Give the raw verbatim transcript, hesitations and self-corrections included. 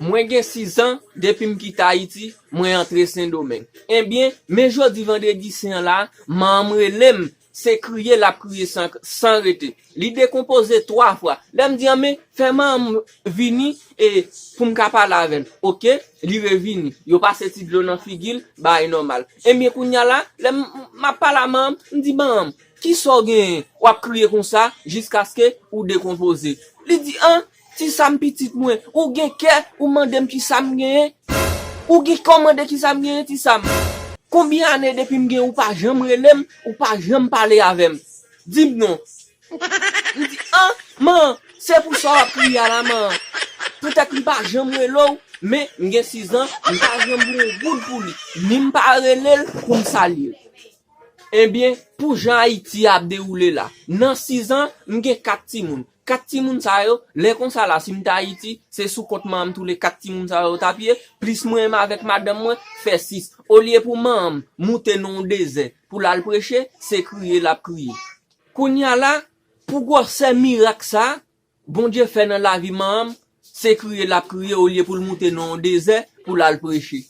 Mwen gen sis an depi m kite Ayiti, mwen antre Sendomeng. Ebyen, men jodi vandredi sen an la, manman m rele m, se kriye l ap kriye san, san rete. Li dekonpoze twa fwa. Lè m di, an men, fè manman m vini e pou m ka pale avè l. Oke, li revini. Yo pase ti dlo nan figi l, bagay nòmal. Ebyen, kounye a la, lè m, m ap pale a manman m, m di, manman m, kisa w genyen? W ap kriye konsa jiskaske ou dekonpoze. Li di, an, ti Sam pitit mwen, ou gen kè, ou mande m kisa m genyen? Ou gen kè w mande kisa m genyen, ti Sam? Konbyen ane depi m gen ou pa janm rele m, ou pa janm pale avè m? Di m non. M di, an, man, se pou sa w ap kriye a la, man. Poutèt m pa janm rele w, men m gen sis an, m pa janm voye yon goud pou li. Ni m pa rele l pou m salye l. Ebyen, pou jan Ayiti ap dewoule la, nan sis an, m gen kat timoun. Kat timoun sa yo, lè konsa la, si m t Ayiti, se sou kont manman m tou le kat timoun sa yo t ap ye, plis mwen menm avèk madanm mwen, fè sis. Olye pou manman m moute nan yon dezè pou l al preche, se kriye l ap kriye. Kounye a la, pou gwosè mirak sa, Bondye fè nan lavi manman m, se kriye l ap kriye olye pou l moute nan yon dezè pou l al preche.